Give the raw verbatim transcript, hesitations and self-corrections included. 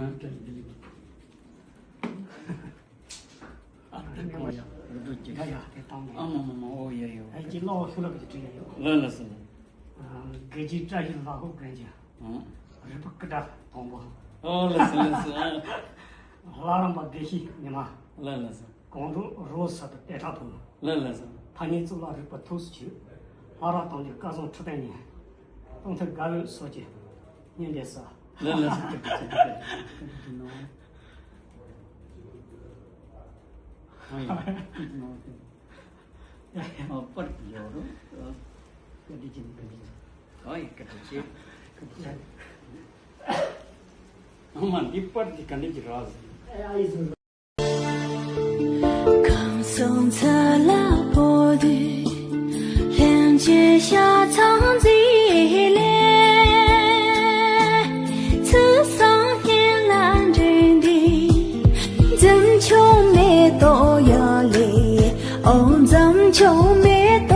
ཨ་ད་གང་ཡ་རུ་ཏོ་ཅིག་ཡ་ཡ་དེ་བཏང་ནས། ཨ་མ་མ་མ་ཨོ་ཡ་ཡོ། ཨ་ཅི་ལོ་ཤུ་ལ་གི་ཅི་ཡ་ཡོ། ལ་ལ་སི་ལ། དགེ་རྒྱས་བཀྲ་ཤིས་ལྷ་ཁོ་གན་གྱི། ཨང་། རིག་པ་སྐུ་དྲག་དང་པོ། ཨོ་ལ་སི་ལ་སི། ཨ། ལྷ་རམས་པ་དགེ་བཤེས་ཉི་མ། ལ་ལ་སི། གང་དུ་རོ་ས་དུ་ཏེ་ཁྲག་ཐུང་། ལ་ལ་སི། ཐ་སྙད་གཙུག་ལག་རིག་པ་ཐུགས་སུ་ཆུད། ལྷ་རབ་དང་གི་བཀའ་བཟང་ཁྲི་སྟེང་ཉིན། སྟོང་ཐུན་དགའ་འོས་སོགས་ཀྱི་སྙན་འདེབས་ས། ལ་ལ་སི། ཨ་ཡ། ཨ་པར་ཡོ་རོ། ཀ་ཏི་ཅན་ཀ་ཏི་ཅན། ཨ་ཡ་ཀ་ཏི་ཅན། ཀ་ཏི་ཅན། ཨ་མ་འདི་པར་འདི་ག་འདྲ་ཅིག་རག་སོང་། ཁམས་གསུམ་ཚུར་ལ་འཕོ་དུས། ལྷན་སྐྱེས་ཤ་ཚ་མཛེས་ལས། ཚུལ་བཟང་སྙན་ལ་འགྲན་ཏེ། འཛུམ་ཆུང་མེ་ཏོག་ཡར་ལས། ཨོ་འཛུམ་ཆུང་མེ་ཏོག